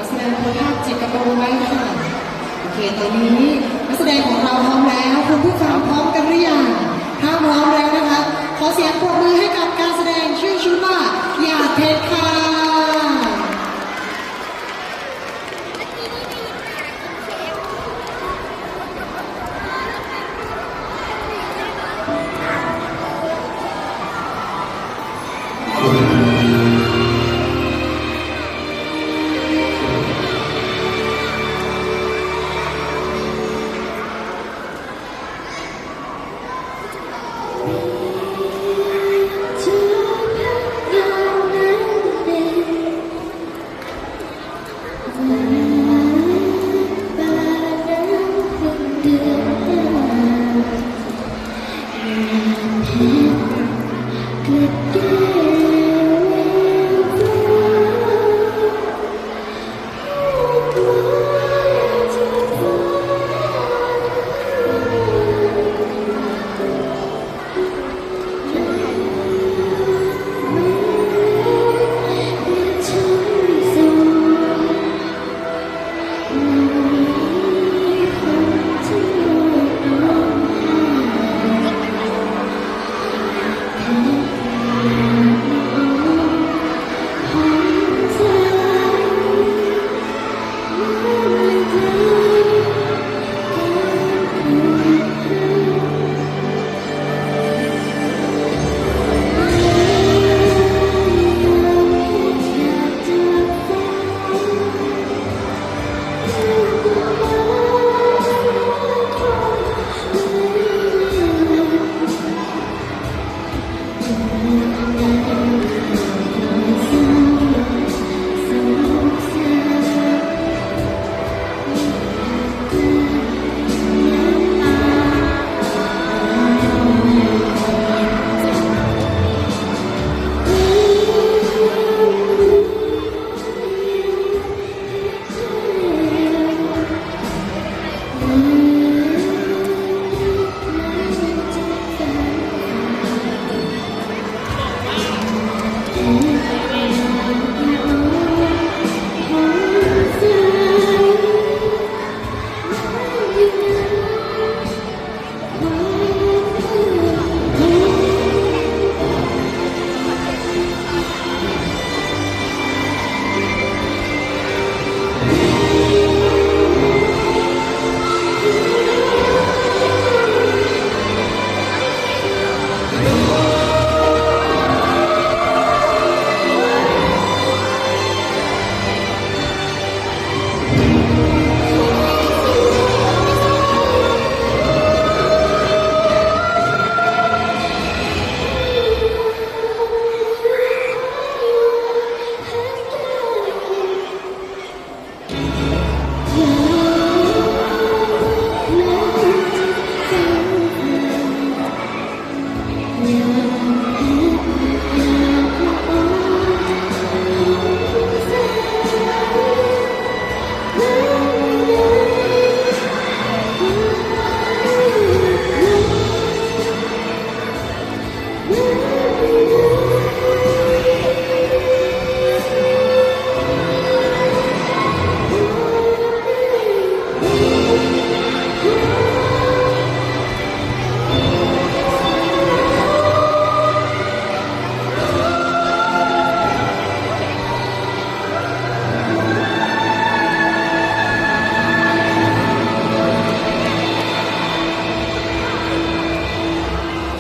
ສະແດງໂພທາດຈິດກະໂປໄວ້ຄ່ະ. ໂອເຄ ຕອນນີ້ນັກສະແດງຂອງເຮົາພ້ອມແລ້ວ, ຄຸນຜູ້ຟັງພ້ອມກັນຫຼືຍັງ? ຖ້າພ້ອມແລ້ວນະຄະ ຂໍສຽງປົບມືໃຫ້ກັບການສະແດງຊື່ຊື່ວ່າ ຢາກເພັດຄ່ະ.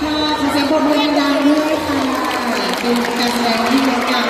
ค่ะ ขอเสียงปรบมือดังๆด้วยค่ะ เป็นการแสดงที่งดงาม